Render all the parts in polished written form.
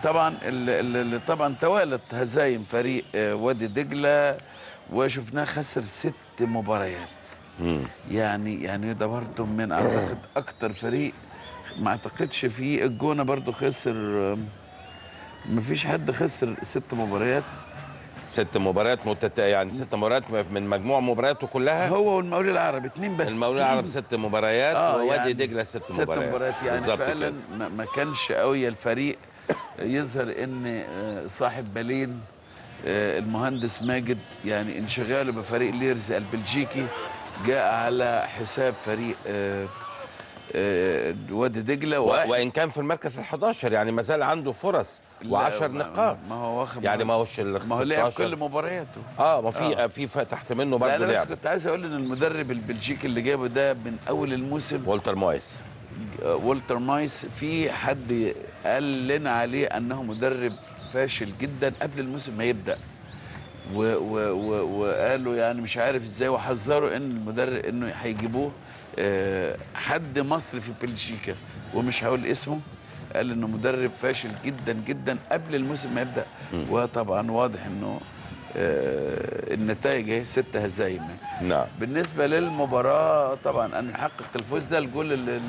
طبعا طبعا توالت هزايم فريق وادي دجله، وشفناه خسر 6 مباريات. يعني ده برضه من اعتقد اكتر فريق، ما اعتقدش في الجونه برضه خسر، ما فيش حد خسر 6 مباريات. 6 مباريات يعني 6 مباريات من مجموع مبارياته كلها، هو والمقاولين العرب 2 بس. المقاولين العرب 6 مباريات ووادي يعني دجله 6 مباريات. 6 مباريات يعني فعلا ما كانش قوي الفريق. يظهر ان صاحب بالين المهندس ماجد يعني انشغاله بفريق ليرز البلجيكي جاء على حساب فريق وادي دجله، وان كان في المركز ال11 يعني ما زال عنده فرص و10 نقاط. ما هو واخد، يعني ما هوش ال 16، ما هو لعب كل مبارياته. ما في في تحت منه برضه لعب. انا بس كنت عايز اقول ان المدرب البلجيكي اللي جابه ده من اول الموسم، والتر مايس، والتر مايس، في حد قال لنا عليه انه مدرب فاشل جدا قبل الموسم ما يبدا، وقالوا يعني مش عارف ازاي، وحذروا ان المدرب انه هيجيبوه حد مصري في بلجيكا ومش هقول اسمه، قال انه مدرب فاشل جدا جدا قبل الموسم ما يبدا. وطبعا واضح انه النتائج اهي 6 هزايم. نعم. بالنسبة للمباراة طبعا ان يحقق الفوز ده، الجول اللي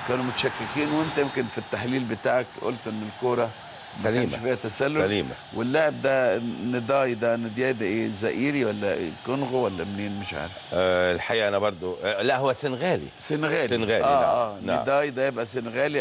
كانوا متشككين، وانت يمكن في التحليل بتاعك قلت ان الكورة سليمة، ما كانش فيها تسلل، سليمة. واللاعب ده نداي، ده ندياي ده ايه، زائيري ولا كونغو ولا منين مش عارف. الحقيقة انا برضو لا هو سنغالي. سنغالي. نعم. نداي ده يبقى سنغالي.